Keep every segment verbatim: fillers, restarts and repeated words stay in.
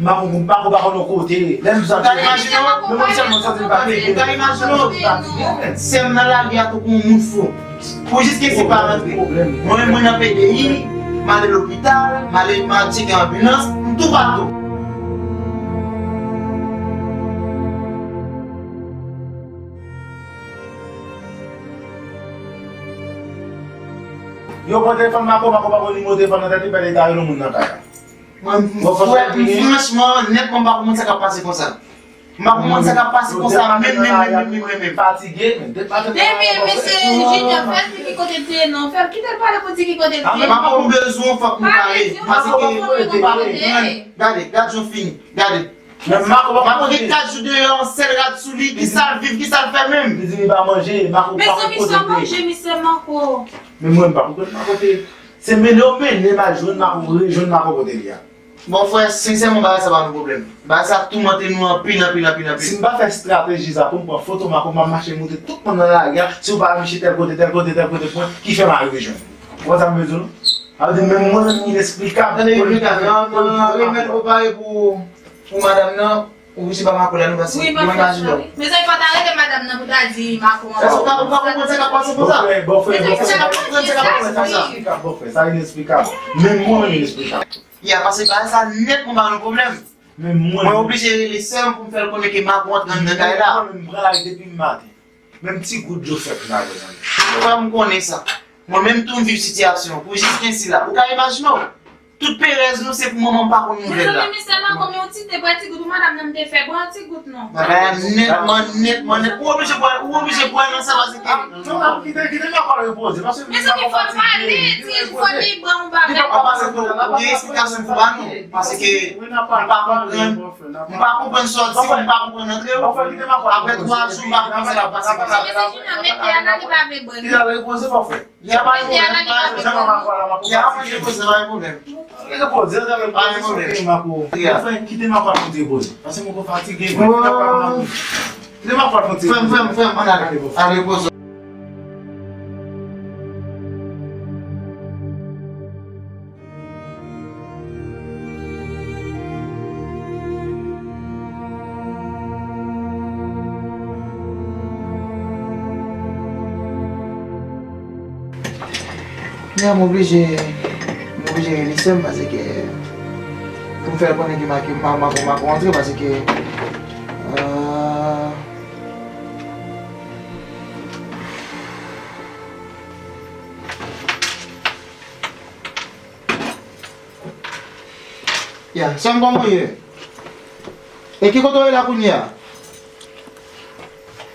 M pa konn, m pa konn, pa konn yon kote. Lè m santi. Ou ka imajine w? Men mwen sèlman santi m fatige. Ou ka imajine w? Sè m nan lari a tankou yon moun fou. Pou jis gen ti paran pou mwen, mwen nan P D I, m ale lopital, m ale, m al tcheke anbilans, m toupatou. Yo pran telefòn Mako, Mako pa konn nimewo telefòn nan tèt li, pèdi ta rele yon moun nan kay la. Mwen, m, frè, m, franchman, nètman, m pa konprann sa k ap pase konsa. M pa konprann sa k ap pase konsa, menm, menm, menm, menm, menm, menm. Fatige, men depi maten. Depi, mesye Junior, fè l di ki kote l te ye non, fè l kite l pale pou di ki kote l te ye. Mako, m bezwen w, fòk nou pale, paske m pa konprann. Gade, gade jan w fini, gade. Men Mako pa konn gen kat jou deyò, yon sèl rad sou li, ki sa l viv, ki sa l fè menm? Li di li pa manje, Mako pa konn kote l te ye. Mezanmi, sa manje, misye Mako. Men mwen, m pa konn kote Mako te ye. Se mennen w mennen m al jwenn Mako, rejwenn Mako kote li a. Bon, frè, sensèman, bagay sa pa yon pwoblèm. Bagay sa ap toumante nou anpil, anpil, anpil, anpil. Si m pa fè estrateji sa pou m pran foto Mako, m ap mache montre tout moun nan lari a, si w pa al mache tèl kote, tèl kote, tèl kote pou mwen, ki fè m a rive jwenn ou. Ou konn sa m vle di w, non? Sa vle di, menm mwen menm, inesplikab. Tande, Yulika, nan, nan remèd ou pare pou, pou madanm nan, ou vin se pa Mako la, nou pase. Wi, m ap fè sa, wi. Mezanmi, fò w ta rele madanm nan pou w ta di Mako an. Èske w ka, ou ka konprann sa k ap pase konsa? Bòfrè, bòfrè, bòfrè, sa inesplikab, bòfrè, sa inesplikab. Menm mwen menm inesplikab. Ya, pase bagay sa nèt mwen ba nou pwoblèm. Menm mwen. Mwen oblije rele sè m pou m fè l konnen ke Mako antre anndan kay la. Menm mwen menm, m pran lari depi maten. Menm ti gout dlo fèk m pa bwè, zanmi. Frè m, konnen sa. Mwen menm tou m viv sitiyasyon an. Pou jis gen sila. Ou ka imajine w? Tout perèz nou se pou manman m pa konn nouvèl la. Mezanmi, misye Mako, men yon ti te bwè ti gout pou madanm nan m te fè. Bwè yon ti gout non. Bagay la nètman, nètman, nèt. Ou oblije bwè, ou oblije bwè nan sa paske. Non, kite, kite Mako repoze, paske li pa fatige. Mezanmi, fò l pale, ti, fò li bwè yon bagay. An pasan tou, ou gen esplikasyon pou ba nou, paske m pa konprann. M pa konprann sòti w, m pa konprann antre w. Apre twa jou, m pa konprann sa k ap pase konsa. Mesye Junior, mete a la, li pa vle bwè non. Li al repoze, bòfrè. Li al repoze, bòfrè. Li al repoze, pa gen pwoblèm. Li repoze, li al repoze, pa gen pwoblèm. Bòfrè, kite Mako al fon ti repoze. Paske Mako fatige, men kite Mako al fon ti repoze. Kite Mako al fon ti repoze. Frè m, frè m, frè m, ann ale. Al repoze. Ya, m oblije, m oblije rele sè m, paske pou m fè l konnen ke Mako, Mako, Mako antre, paske, euh, Ya, sè m, kòman w ye? E ki kote w ye la kounye a?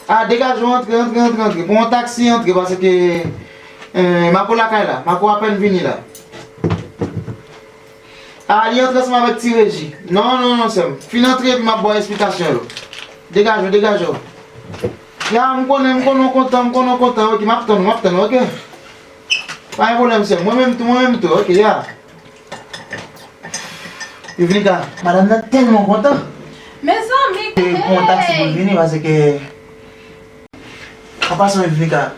A, degaje w, antre, antre, antre, antre. Pran yon taksi, antre, paske, eh, Mako lakay la. Mako apèn vini la. A, li antre ansanm avèk Ti Reji. Non, non, non, sè m. Fin antre, epi m ap ba w esplikasyon yo. Degaje w, degaje w. Ya, m konnen, m konnen w kontan, m konnen w kontan. Oke, m ap tann ou, m ap tann ou, oke? Pa gen pwoblèm, sè m. Mwen menm tou, mwen menm tou, oke, ya. Yuvnika, madanm nan tèlman kontan. Mezanmi, e pou yon taksi pou l vini, paske, an pasan, Yuvnika,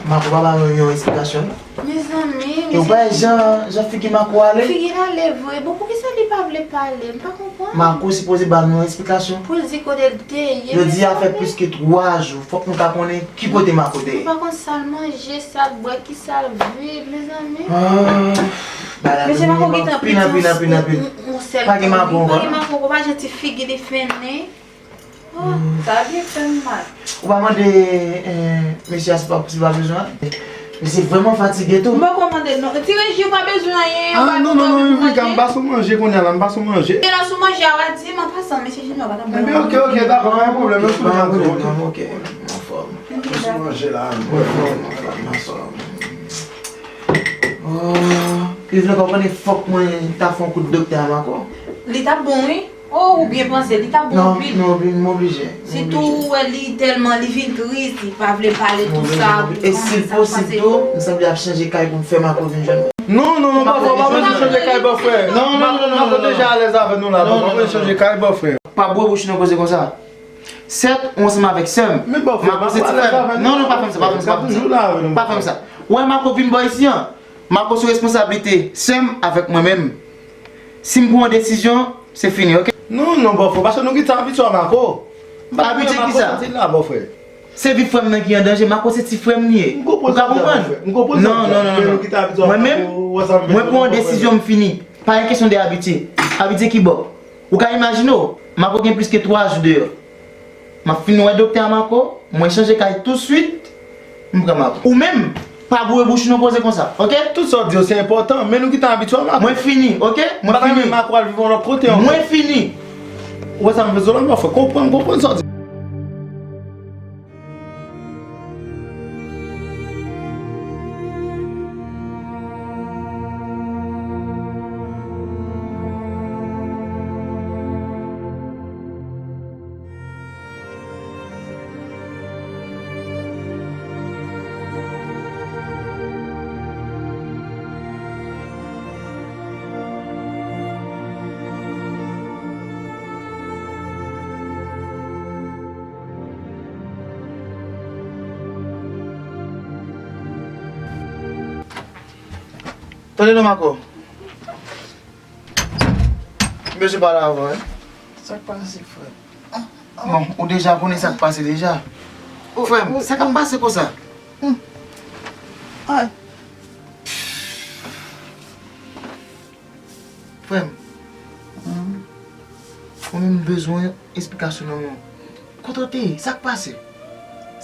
Mako pa ba mwen yon esplikasyon, non. Mezanmi, e ou pa wè jan, jan figi Mako ale? Figi l ale vre. Bon, poukisa li pa vle pale? M pa konprann. Mako sipoze ba nou yon esplikasyon. Pou l di kote l te ye, mezanmi. Jodi a fè plis ke twa jou. Fòk nou ka konnen ki kote Mako te ye. M pa konn sa l manje, sa l bwè, ki sa l viv, mezanmi. Ah, bagay la vin anpil, anpil, anpil, anpil. Pa gen Mako ankò. Pa gen Mako ankò, pa janti figi li fennen. Oh, sa byen fè m mal. Ou pa mande, eh, mesye a si pa, si pa bezwen? Mesye vrèman fatige tou. M poko mande l non. Ti Reji, ou pa bezwen anyen? Ah, non, non, non, Yuvnika, m pa sou manje kounye a la, m pa sou manje. E lè sou manje a, w a di m an pasan, mesye Junior pa t ap bay manje. Ebyen, oke, oke, dakò, pa gen pwoblèm, yo sou manje. Ok, m anfòm. Yo sou manje la, m anfòm, m anfòm. Oh, Yuvnika, ou konnen fòk mwen ta fè yon kout doktè a Mako. Li t ap bon, wi. Oh, ou byen panse, li t ap bon anpil. Non, non, m oblije. Sitou ou wè li tèlman, li vin tris, li pa vle pale, tou sa. E si l posib tou, m sanble ap chanje kay pou m fè Mako vin jwenn mwen. Non, non, non, pa fò, pa bezwen chanje kay, bòfrè. Non, non, non, non, Mako deja alèz avè nou la, pa bezwen chanje kay, bòfrè. Pa boure bouch nou koze konsa. Sèt, ou ansanm avèk sè m. Men bòfrè, Mako alèz avè nou. Non, non, pa fè m sa, pa fè m sa, pa fè m sa. Pa fè m sa. Ou wè Mako vin bò isi an? Mako sou responsablite sè m avèk mwen menm. Si m pran yon desizyon, se fini, oke? Non, non, bòfrè, paske nou gentan abitye a Marco. M pa konprann Marco sa di la, bòfrè. Se vi frè m nan ki an danje, Marco se ti frè m li ye. Ou ka konprann? Non, non, non, non. Mwen menm, mwen pran yon desizyon, m fini. Pa gen kesyon de abitye. Abitye ki bò? Ou ka imajine w, Marco gen plis ke twa jou deyò. M ap fin wè doktè a Marco, mwen chanje kay tousuit, m pran Marco. Ou menm, pa boure bouch ou nan koze konsa, oke? Tout sa w di yo se enpòtan, men nou gentan abitye a Marco. Mwen fini, oke? Mwen fini. Marco al viv yon lòt kote ankò. Mwen fini. Ou wè sa m vle di w la, m pa fè konprann, konprann sa w di. Tande non, Marco. M bezwen pale avè w, wi. Sa k pase, frè? Bon, ou deja konnen sa k pase deja. Frè m, sa k ap pase konsa? Ay. Frè m, mwen menm m bezwen esplikasyon nan men w. Kote w te ye? Sa k pase?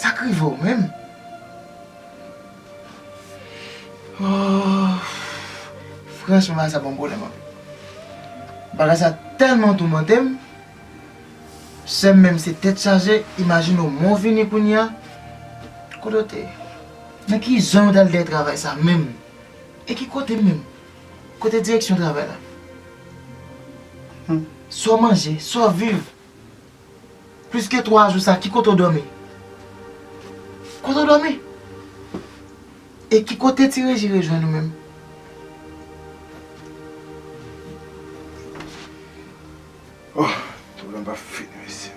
Sa k rive w menm? Oh, franchman, bagay sa ban m pwoblèm anpil. Bagay sa tèlman toumante m. Sè m menm se tèt chaje, imajine w mwen w vini kounye a. Kote w te ye? Nan ki zòn w t al dèyè travay sa menm? E ki kote menm? Kote direksyon travay la? Sa w manje, sa w viv? Plis ke twa jou sa, ki kote w dòmi? Kote w dòmi? E ki kote ti Reji rejwenn ou menm? Oh, pwoblèm pa fini, mesye.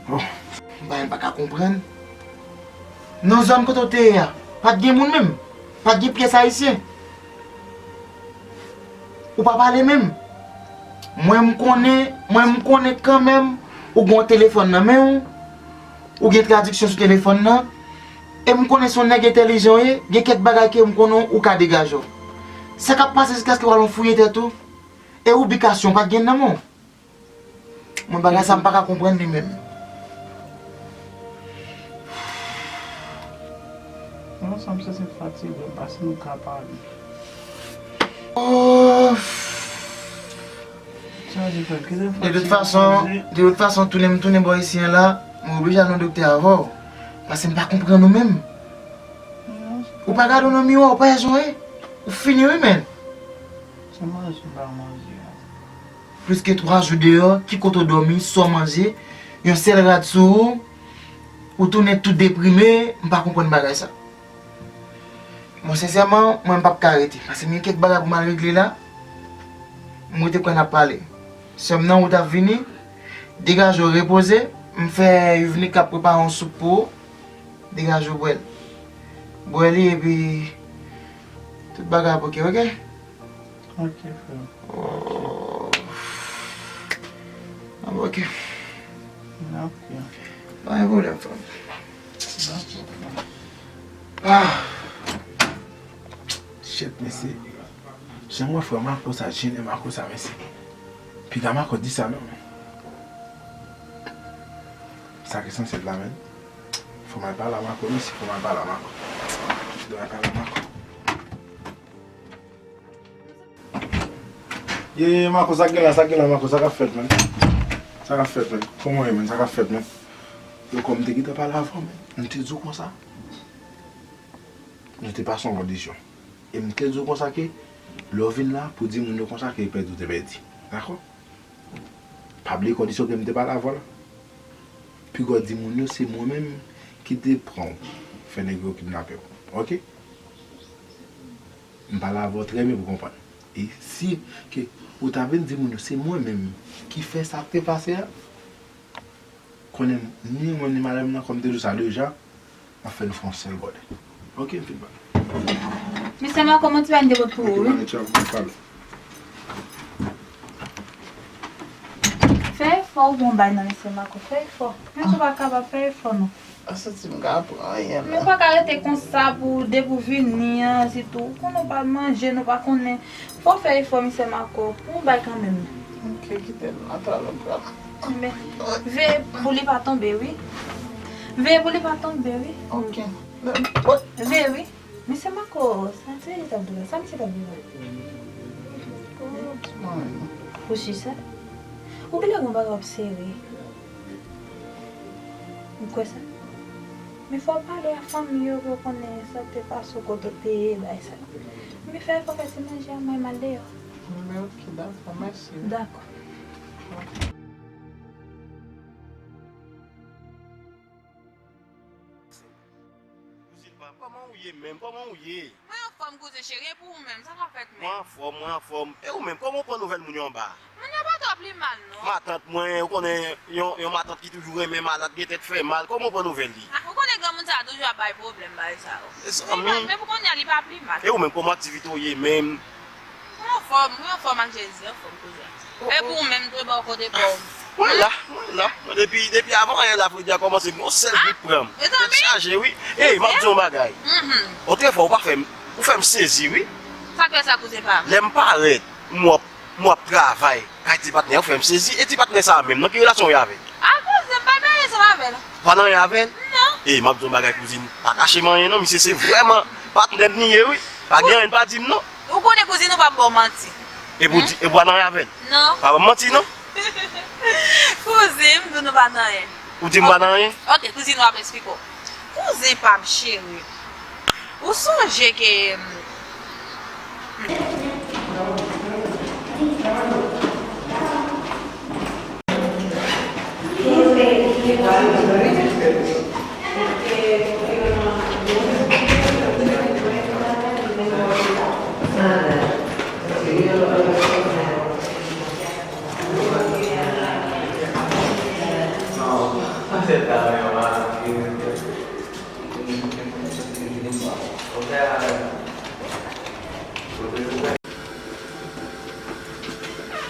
Bon. M pa, m pa ka konprann. Nan zòn kote w te ye a, pa t gen moun menm. Pa t gen pyès ayisyen. Ou pa pale menm. Mwen m konnen, mwen m konnen kanmenm ou gen yon telefòn nan men w, ou gen tradiksyon sou telefòn nan, e m konnen se yon nèg entèlijan w ye, gen kèk bagay ke m konnen ou ka degaje w. Sa k ap pase jiskaske w al yon fouye tèt ou, e ibikasyon w pa t gen nan men w. Mwen bagay sa m pa ka konprann li menm. Non, sa m santi fatige, m pa santi m ka pale. Oh. Sa di frè m, kite m fatige. De tout fason, de tout fason, tounen m tounen bò isi a la, mwen oblije al nan doktè avè w. Paske m pa konprann ou menm. Ou pa gade w nan miwa, ou pa wè jan w ye. Ou fini wi, menn. Se manje m pa manje a. Plis ke twa jou deyò, ki kote w dòmi, sa w manje, yon sèl rad sou ou, ou tounen tou deprime, m pa konprann bagay sa. Mwen sensèman, mwen m p ap ka rete, paske m gen kèk bagay pou m al regle la. M rete kwè n ap pale. Sè m nan wout ap vini, degaje w repoze, m fè Yuvnik ap prepare yon soup pou ou, degaje w bwè l. Bwè li epi tout bagay ap oke, oke? Ok, frè. Oh. Ah, ok. Ok. Pa gen pwoblèm, frè m. Dakò, frè. Ah. Shit, mesye. Jan mwen frè Marco sa, jennen Marco sa, mesye. Piga Marco di sa, non. Sa ki sanse la, menn. Fò m al pale a Marco, mesye, fò m al pale a Marco. Fò m al pale a Marco. Ye, ye, Marco, sa k gen la, sa k gen la, Marco, sa k ap fèt, menn? Sa k ap fèt, menn? Kòman w ye, menn? Sa k ap fèt, menn? Yo, kòm m te gentan pale avè w, menn, m te di w konsa. Nou te pase yon kondisyon. E m te di w konsa ke, lè w vin la, pou di moun yo konsa ke pèdi w te pèdi. Dakò? Pa bliye kondisyon ke m te pale avè w la. Piga w di moun yo se mwen menm ki te pran w, fè nèg yo kidnape w. Oke? M pale avè w trè byen pou w konprann. E si ke ou ta vin di moun yo se mwen menm ki fè sa k te pase a, konnen ni mwen ni madanm nan, kòm te di w sa deja, n ap fè nou fè yon sèl gòdè. Oke, m fin pale. Mesye Marco, mwen ti bagay m te pot pou ou, wi. Fè efò, ou bon bay nan Mesye Marco, fè efò. Menm si w pa kapab, fè efò non. Mwen santi m ka pran anyen la. Men ou pa ka rete konsa pou depi w vini an, sitou ou konnen w pa manje, nou pa konnen. Fò w fè efò, Mesye Marco, pou yon bay kanmenm. Ok, kite l la, talè m pral. Men, veye pou li pa tonbe, wi. Veye pou li pa tonbe, wi. Ok. Veye, wi. Mesye Marco, sa se li t ap di la. Sa misye t ap di la? Ou si sa? Ou genlè gen yon bagay w ap sere. Ou kwè sa? Men fò w pale a fanmi yo pou yo konnen sa k te pase w, kote w te ye, bagay sa yo. Men fè efò fè ti manje a, mwen m al deyò. Men ok, dakò, mèsi. Dakò. Kouzin pa m, kòman ou ye menm? Kòman ou ye? Mwen anfòm, kouzen cheri, e pou ou menm, sa k ap fèt menm? Mwen anfòm, mwen anfòm. E ou menm, kòman w pran nouvèl moun yo anba a? Moun yo pa twò pi mal, non. Matant mwen, ou konnen, yon, yon matant ki toujou renmen malad, gen tèt fè mal, kòman w pran nouvèl li? Ah, ou konnen granmoun sa a toujou ap bay pwoblèm, bagay sa yo. Mezanmi. Men pou kounye a, li pa pi mal. E ou menm, kòman aktivite w ye menm? Mwen anfòm, mwen anfòm ak Jezi, anfòm, kouzen. E pou ou menm tou, e bò kote pa w? Mwen la, mwen la. Mwen depi, depi avan yè la fredi a kòmanse, m gon sèl gwoup pran m. Tèt chaje, wi. Ey, m ap di yon bagay. Otrefwa, ou pa fè m, ou fè m sezi, wi. Sa k fè sa, kouzen pa m? Lè m parèt, m w ap, m w ap travay kay ti patnè, ou fè m sezi. E ti patnè sa a menm, nan ki relasyon w ye avè l? A, kouzen, m pa gen anyen ansanm avè l. Pa nan anyen avè l? Non. Ey, m ap di yon bagay, kouzin. Pa kache m anyen, non. Misye se vrèman patnè m li ye, wi. Pa gen anyen, pa di m, non. Ou konnen kouzin ou p ap ba w manti. Epi w di, epi w pa nan anyen avè l? Non. Pa ban m manti, non. Kouzin, m di w nou pa nan anyen. Ou di m pa nan anyen? Ok, kouzin, w ap eksplike w. Kouzin pa m cheri. Ou sonje ke, hmm.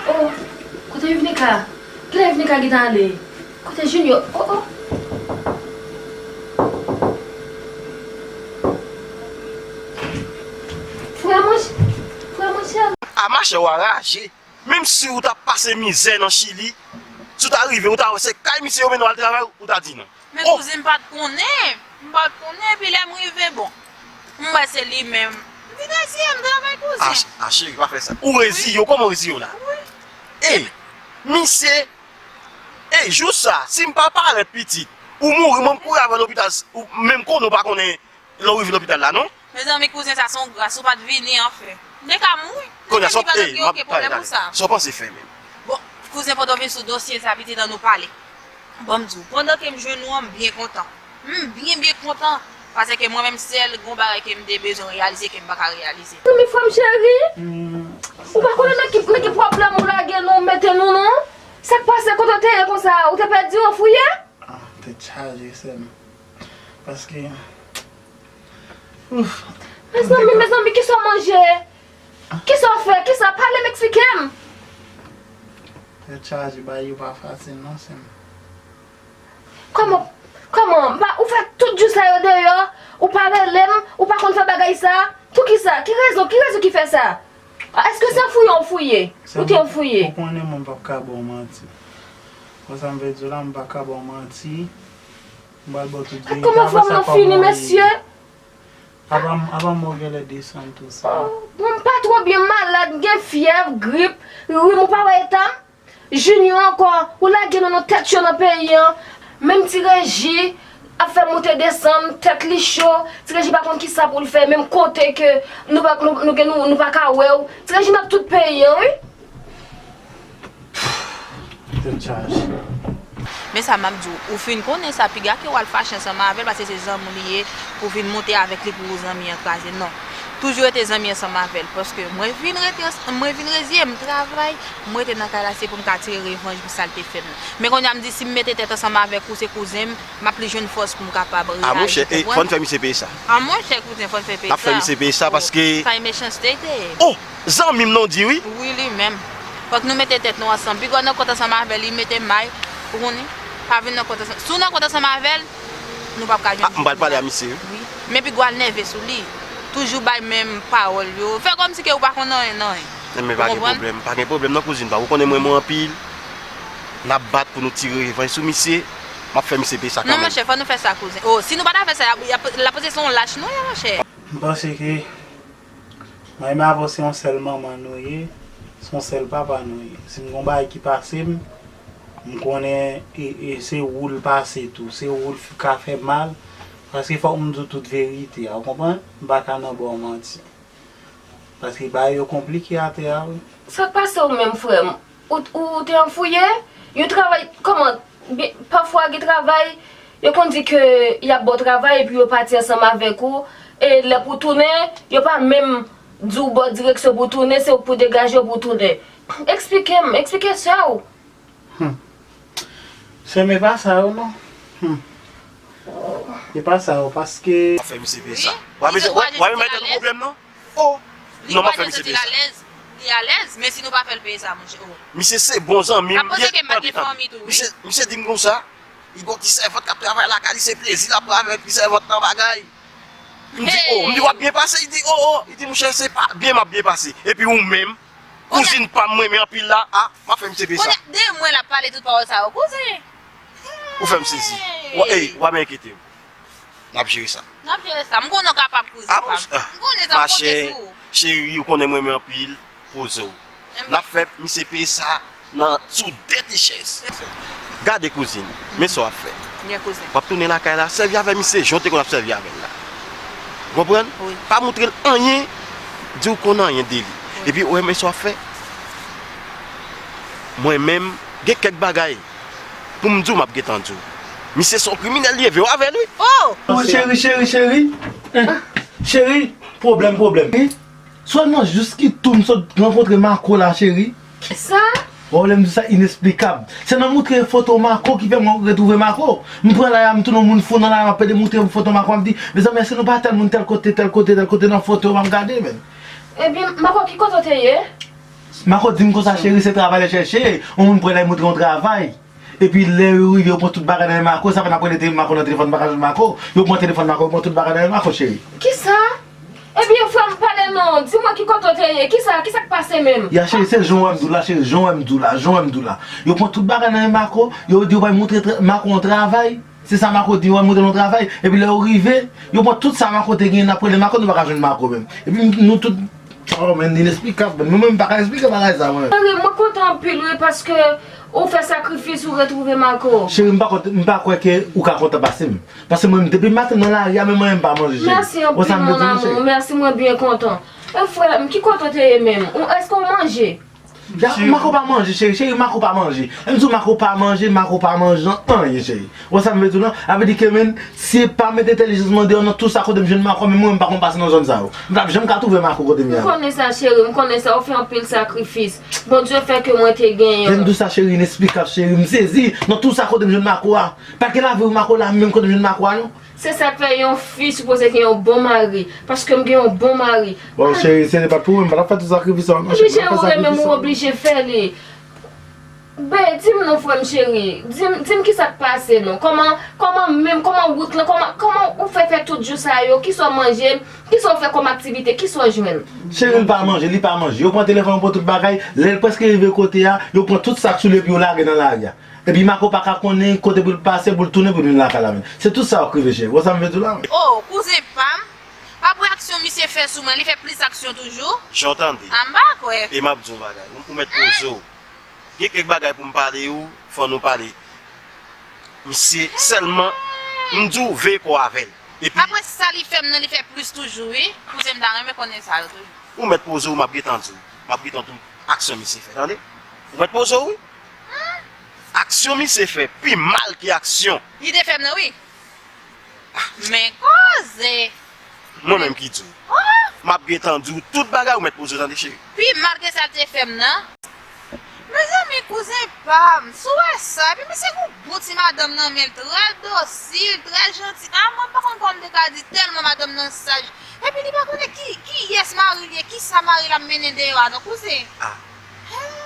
Oh, kote Yuvnika? Kilè Yuvnika gentan ale? Kote Junior? Oh, oh. Frè mwen, frè mwen chè. A machè w a raje. Menm si w t ap pase mizè nan Chili, si w ta rive, ou ta wè se kay misye yo mennen w al travay, ou ta di non. Men kouzin, m pa t konnen. M pa t konnen, epi lè m rive, bon, m wè se li menm. M vin reziye m travay, kouzin. A, ch-, a, cheri, pa fè sa. Ou reziye w, kòman w reziye w la? Wi. E, misye, e, jou sa, si m pa parèt pitit, ou mouri, mwen m kouri avè w lopital, ou menm konnen w pa konnen lè w rive lopital la, non? Mezanmi, kouzen, sa se yon gras, ou pa t vini, anfen. M te ka mouri. Kounye a, sa w, ey, m ap pale, tande. Sa w panse fè menm? Bon, kouzen, pandan w vin sou dosye sa, pitit, ann nou pale. Bon, m di w, pandan ke m jwenn ou an, m byen kontan. M byen, byen kontan. Paske mwen menm, sèl gon bagay ke m te bezwen reyalize, ke m pa ka reyalize. Wi, men frè m cheri, ou pa konnen nan ki, nan ki pwoblèm ou lage nou, mete nou, non? Sa k pase, kote w te ye konsa? Ou te pèdi, w anfouye? Ah, tèt chaje, sè m. Paske, ouf. Mezanmi, mezanmi, kisa w manje? Kisa w fè? Kisa? Pale m, eksplike m. Tèt chaje, bagay yo pa fasil non, sè m. Kòman, kòman? Ba, ou fè tout jou sa yo deyò, ou pa rele m, ou pa konn fè bagay sa. Poukisa? Ki rezon, ki rezon ki fè sa? Èske se fouye w fouye? Ou te fouye? Ou konnen mwen p ap ka ba w manti. Konsa m vle di w la, m pa ka ba w manti. M pral ba w tout verite. Kòman frè m nan fini, mesye? Apa m, apa m wè w genlè desann tou sa. Oh, bon, m pa twò byen, m malad, m gen fyèv, grip, rim, ou pa wè eta m? Junior ankò, ou lage nou nan tèt cho nan peyi an. Menm ti Reji ap fè moute desann, tèt li cho. Ti Reji pa konn kisa pou l fè, menm kote ke nou pa, nou, nou, nou, nou pa ka wè w. Ti Reji nan tout peyi an, wi. Tèt chaje. Men sa m ap di w, ou fin konnen sa, piga ke w al fache ansanm avè l, paske se zanmi w li ye, pou w vin monte avèk li pou zanmi an kraze. Non. toujou rete zanmi ansanm avè l, paske mwen vin rete, mwen vin reziye m, travay, mwen rete nan kay la, se pou m ka tire revanj pou sa l te fè m nan. Men kounye a m di, si m mete tèt ansanm avèk ou, se kouzen m, m ap plis jwenn fòs pou m kapab reyaji, ou konprann? A monchè, fò n fè misye peye sa. A monchè, kouzen, fò n fè peye sa. N ap fè misye peye sa paske. Sa e mechanste l te ye. Oh! Zanmi m non w di wi. Wi, li menm. Fòk nou mete tèt nou ansanm. Piga w nan kont ansanm avè l, li mete may, ou konnen. Pa vin nan kont ansanm. Si w nan kont ansanm avè l, nou p ap ka jwenn. Ah, m pral pale a misye wi. Wi. Men piga w al nève sou li. Toujou bay menm pawòl yo. Fè kòmsi ke ou pa konn anyen nan anyen. Men pa gen pwoblèm, pa gen pwoblèm non kouzin pa. Ou konnen m renmen w anpil. N ap bat pou nou tire revanj sou misye. M ap fè misye peye sa kanmenm. Non, monchè, fò nou fè sa, kouzen. Oh, si nou pa ta fè sa, y ap, y ap, l ap panse se yon lach nou ye, monchè. M panse ke Mwen menm avè w se yon sèl manman nou ye, se yon sèl papa nou ye. Si m gon bagay ki pase m, m konnen e, e se ou l pase tou, se ou l f- ka fè mal, paske fòk m di w tout verite a, ou konprann? M pa ka nan ba w manti. Paske bagay yo konplike atè a wi. Sa k pase w menm, frè m? Ou, ou, ou te anfouye? Yon travay, kòman? Bi- Pafwa gen travay, yo konn di ke y ap ba w travay epi yo pati ansanm avèk ou, e lè pou w tounen, yo pa menm di w ba w direksyon pou w tounen, se ou k pou degaje w pou w tounen. Eksplike m, eksplike sè w. Hmm. Sè m, e pa sa yo non. Hmm. E pa sa yo, paske. Fè misye peye sa. Wi, w ap mete, w ap mete nou pwoblèm non. Oh! Non, m ap fè misye peye sa. Li alèz, li alèz, men si nou pa fè l peye sa, monchè, oh. Misye se bon zanmi m, li pa gen fanmi tou, wi. Misye, misye di m konsa, li gon ti sèvant k ap travay lakay li, se plezi l ap pran avèk ti sèvant nan bagay. M di, oh, m di, w ap byen pase, li di, oh, oh, li di, monchè, se pa byen m ap byen pase. Epi ou menm, kouzin pa m mwen renmen anpil la, ah, m ap fè misye peye sa. Kounye a, de mwen l ap pale tout pawòl sa yo, kouzen. Ou fè m sezi. Ey, w ap enkyete m. N ap jere sa. N ap jere sa. M konnen w kapab, kouzen pa m. M konnen sa, m konte sou ou. Cheri, ou konnen mwen renmen anpil, poze w. N ap fè misye peye sa nan sou de ti chèz. Gade kouzin, men sa w ap fè. Byen, kouzen. W ap tounen lakay la, sèvi avè misye jan w te konn ap sèvi avè l la. Ou konprann? Wi. Pa montre l anyen, di w konn anyen de li. Wi. Epi ou renmen sa w ap fè. Mwen menm, gen kèk bagay pou m di w, m ap gentan di w. Misye se yon kriminèl li ye, veye w avè l wi. Oh! Oh, cheri, cheri, cheri. Cheri, pwoblèm, pwoblèm. Sèlman jis ki tou m sot rankontre Marco la, cheri. Sa? Wè, lè m di sa inesplikab. Se nan moutre foto Marco ki fè mwen retwouve Marco. M pran lari a, m tounen yon moun fou nan lari a, m ap pede moutre foto Marco, m ap di, mezanmi, èske nou pa tèl moun tèl kote, tèl kote, tèl kote nan foto, m ap gade, men. Ebyen, Marco, ki kote w te ye? Marco di m konsa, cheri, se travay l ap chèche, yon moun pran lè moutre yon travay. Epi lè yo rive, yo pran tout bagay nan men Marco, sa fè n ap rele te- Marco nan telefòn, m pa ka jwenn Marco. Yo pran telefòn Marco, yo pran tout bagay nan men Marco, cheri. Kisa? Ebyen, frè m, pale non, di mwen ki kote w te ye, kisa, kisa k pase menm? Ya, cheri, se jan w wè m di w la, cheri, jan w wè m di w la, jan w wè m di w la. Yo pran tout bagay nan men Marco, yo di yo pral moutre tra- Marco yon travay. Se sa Marco di, yo pral moutre l yon travay. Epi lè yo rive, yo pran tout sa Marco te genyen, n ap rele Marco, nou pa ka jwenn Marco menm. Epi nou tout, oh, men, inesplikab, men mwen menm m pa ka esplike bagay sa, mwen. Cheri, mwen kontan anpil, wi, paske ou fè sakrifis, ou retwouve Marco. Cheri, m pa kontan, m pa kwè ke ou ka kontan pase m. Paske mwen, depi maten nan lari a, men mwen, m pa manje, cheri. Mèsi anpil, mon amour. Mèsi, mwen byen kontan. E frè m, ki kote w te ye menm? Ou, èske w manje? Ya, Marco pa manje, cheri, cheri, Marco pa manje. Lè m di w Marco pa manje, Marco pa manje anyen, cheri. Ou wè sa m vle di w lan? A vle di ke, men, si pa met entèlijans mwen deyò nan tout sa kote m jwenn Marco, men mwen, m pa konn pase nan zòn sa yo. M p ap janm ka twouve Marco kote m ye a. M konnen sa, cheri, m konnen sa. Ou fè anpil sakrifis. Bondye fè ke mwen te genyen. Lè m di w sa, cheri, inesplikab, cheri. M sezi nan tout sa kote m jwenn Marco a. Pa gen lavi Marco la, menm kote m jwenn Marco a, non. Se sa k fè yon fi sipoze gen yon bon mari, paske m gen yon bon mari. Bon, cheri, se te pa t pou mwen, m pa t ap fè tout sakrifis sa, non, cheri, m pa t ap fè sakrifis sa. Ou oblije fè li. Ben, di m non, frè m cheri, di m, di m kisa k pase non. Kòman, kòman menm, kòman wout lan, kòman, kòman ou fè fè tout jou sa yo, kisa w manje, kisa w fè kòm aktivite, kisa w jwenn? Cheri, li pa manje, li pa manje. Yo pran telefòn, yo pran tout bagay. Lè l prèske rive kote a, yo pran tout sa k sou li epi yo lage nan lari a. Epi Marco pa ka konnen kote pou l pase, pou l tounen, pou l vin lakay la menm. Se tout sa w ap rive, cheri. Ou wè sa m vle di w la? Oh, kouzen pa m, apre aksyon misye fè sou mwen, li fè plis aksyon toujou? Jan w tande. A, m pa kwè. E m ap di w yon bagay. Ou, ou mèt poze w. Gen kèk bagay pou m pale ou, fò nou pale. Misye, sèlman, m di w, veye kò w avè l. Epi. Apre sa li fè m nan, li fè plis toujou, wi. Kouzen m ta renmen konnen sa yo toujou. Ou mèt poze w, m ap gentan di w. M ap gentan di w aksyon misye fè, tande? Ou mèt poze w, wi. Aksyon misye fè pi mal ke aksyon. Li te fè m nan, wi. Men koze. Mwen menm ki di w. Oh! M ap gentan di w tout bagay, ou mèt poze w tande, cheri. Pi mal ke sa l te fè m nan. Mezanmi, kouzen pa m, si w wè sa, epi misye gen yon bon ti madanm nan men l, trè dosil, trè janti. A, mwen pa konn kòman m te ka di, tèlman madanm nan saj. Epi li pa konnen ki, kiyès mari l ye, kisa mari l ap mennen deyò a non, kouzen. A.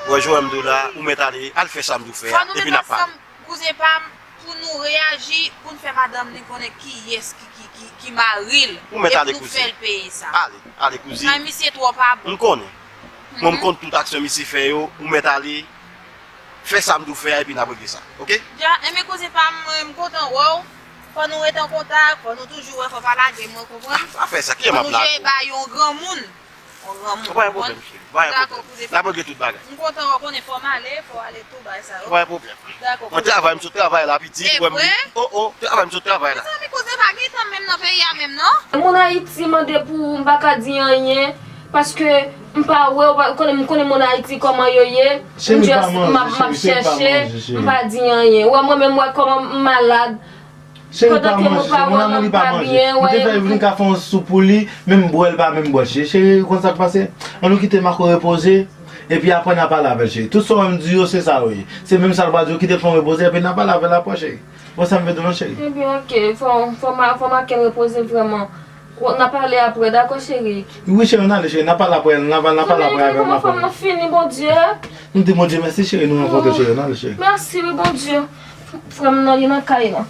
Ou wè, Joel, m di w la, ou mèt ale, al fè sa m di w fè a, epi n ap pale. Kouzen pa m, pou nou reyaji, pou n fè madanm li konnen kiyès ki, ki, ki, ki mari l, epi nou fè l peye sa. Ale, ale, kouzin. Sa misye twò pa bon. M konnen. Mwen, m konn tout aksyon misye fè yo, ou mèt ale, fè sa m di w fè a, epi n ap regle sa, oke? Dja, enben kouzen pa m, mwen, m kontan wè w. Fò nou ret an kontak, fò nou toujou wè, fò pa lage m, ou konprann? A, pa fè sa, kijan m ap lage w? Fò nou jere bagay yon granmoun. Yon granmoun, ou konprann? Pa gen pwoblèm, cheri. Pa gen pwoblèm. Dakò, kouzen pa m. N ap regle tout bagay. M kontan wè w, konnen fò m ale, fò w ale tou, bagay sa yo. Pa gen pwoblèm. Dakò, kouzen. Mwen travay, m sot travay la, pitit, wè m. E vre? O, o, travay, m sot travay la. Mezanmi, kouzen pa gen tan menm nan peyi a menm, non. Moun Ayiti mande pou ou, m pa ka di anyen, paske m pa wè w, ou konnen, m konnen moun Ayiti kòman yo ye. M just, m ap, m ap chèche, m pa di anyen. Ou wè mwen menm, m wè kòman m malad. Cheri pa manje, cheri, mon amour, li pa manje. M te fè vin ka fè yon soup pou li, men m bwè, li pa menm bwè, cheri. Cheri, ou konn sa k pase? Ann nou kite Marco repoze, epi apre n a pale avè l, cheri. Tout sa w wè m di yo, se sa yo ye. Se menm sa l pral di w, kite l fè yon repoze, epi n a pale avè l apre, cheri. Bon, sa m vle di w non, cheri. Ebyen, oke, fò, fò ma, fò Marco repoze vrèman. N a pale apre, dakò, cheri? Wi, cheri, n ale, cheri, n a pale apre, n a, n a pale apre avè Marco. Fò m nan fini, Bondye. Nou di Bondye mèsi, cheri, nou rankontre, cheri, n ale, cheri. Mèsi, wi, Bondye. Frè m nan, li nan kay la.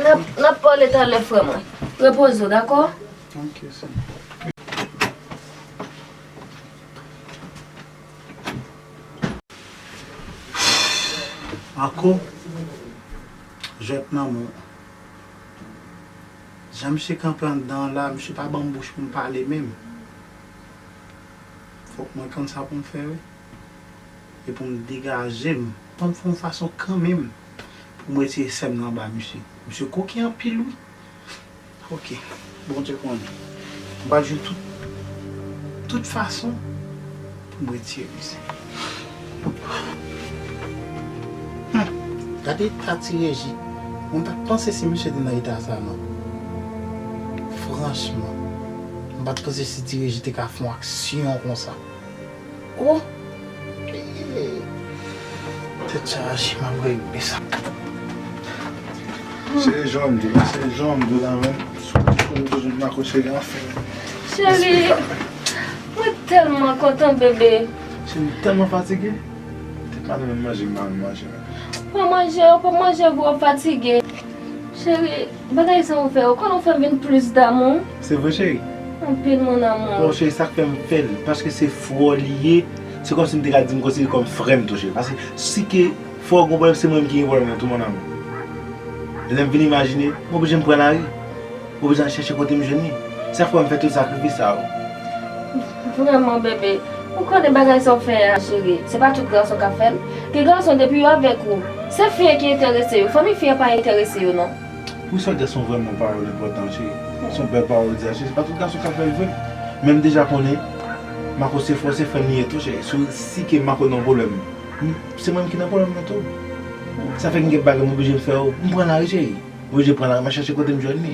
N ap, n ap pale talè, frè mwen. Repoze w, dakò? Ok, sè. Marco, jwèt nan men w. Jan misye kanpe anndan an la, misye pa ban m bouch pou m pale menm. Fòk mwen konn sa pou m fè, wi. E pou m degaje m. Fò m fè yon fason kanmenm pou m retire sè m nan anba misye. Misye koken anpil, wi. Ok. Bondye konnen. M pral jwenn tout, tout fason pou m retire misye. Hum, gade eta Ti Reji. Mwen pa t panse si misye te nan eta sa, non. Franchman, mwen pa t panse si Ti Reji te ka fè yon aksyon konsa. Oh! Tèt chaje, m ap regle sa. Se jan m di w, se jan m di w la menm. Sou ti kote pou joun Marco cheri anfen. Cheri, mwen tèlman kontan, bebe. Cheri, m tèlman fatige. Tèt maten menm manje m pa menm manje menm. Pa manje, ou pa manje, w ap fatige. Cheri, bagay sa ou fè, ou konn ou fè m vin plis damou. Se vre, cheri? Anpil, mon amour. Bon, cheri, sa k fè m fè l, paske se frè w li ye, se kòmsi m te ka di m konsidere l kòm frè m tou, cheri. Paske si ke frè w gen pwoblèm, se mwen menm ki gen pwoblèm nan tou, mon amour. Lè m vin imajine, m oblije m pran lari. M oblije al chèche kote m jwenn li. Sa k fè m fè tout sakrifis sa yo. Vrèman, bebe, ou konnen bagay sa w fè a, cheri, se pa tout gason k ap fè l. Gen gason, depi yo avèk ou, se fi an ki enterese yo. Fanmi fi an pa enterese yo, non. Wi, sa w di a se yon vrèman pawòl enpòtan, cheri. Se yon bèl pawòl w di a, cheri. Se pa tout gason k ap fè l vre. Men m deja konnen Marco se frè, se frè m li ye tou, cheri. Si, si ke Marco nan pwoblèm, m, se mwen menm ki nan pwoblèm nan tou. Sa fè gen kèk bagay m oblije m fè yo. M pran lari, cheri. Mwen oblije pran lari, m al chèche kote m jwenn li.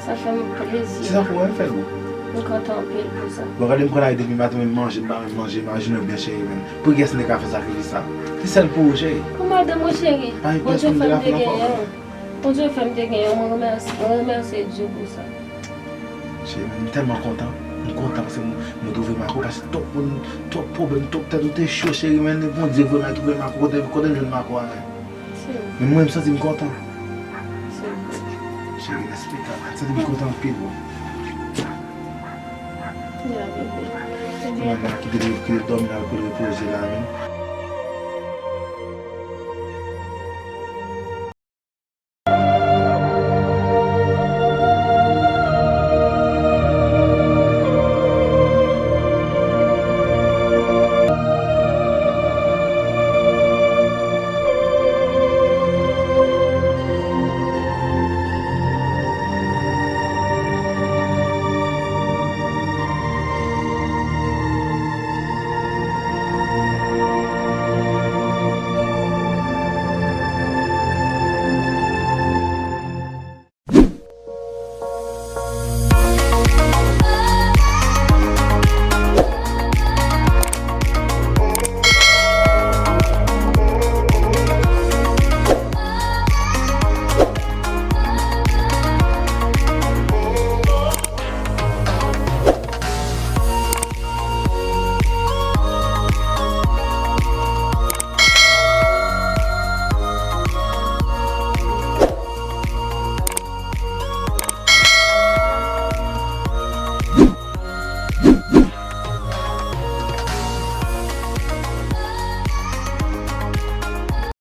Sa fè m plezi. Se sa pou mwen fè l. Mwen kontan anpil pou sa. Bon, gade m pran lari depi maten, men manje, m pa menm manje, imajine w byen, cheri, men. Pou kiyès m te ka fè sakrifis sa? Se sèl pou ou, cheri. Pou madanm ou, cheri. Pa gen pèsonn m te ka fè l ankò. Bondye fè m te genyen w. Bondye fè m te genyen w. Mwen remèsye, mwen remèsye Dye pou sa. Cheri, men, m tèlman kontan. M kontan paske m, mwen twouve Marco, paske twòp moun, twòp pwoblèm, twòp tèt ou te cho, cheri, men, Bondye voye m al twouve Marco. Kote, kote m jwenn Marco a, men? Men mwen, m santi m kontan. Cheri, respè, m santi m kontan anpil, bro. Ya, bebe. Ebyen. Mwen la, kite l, kite l dòmi la, pou l repoze la, men.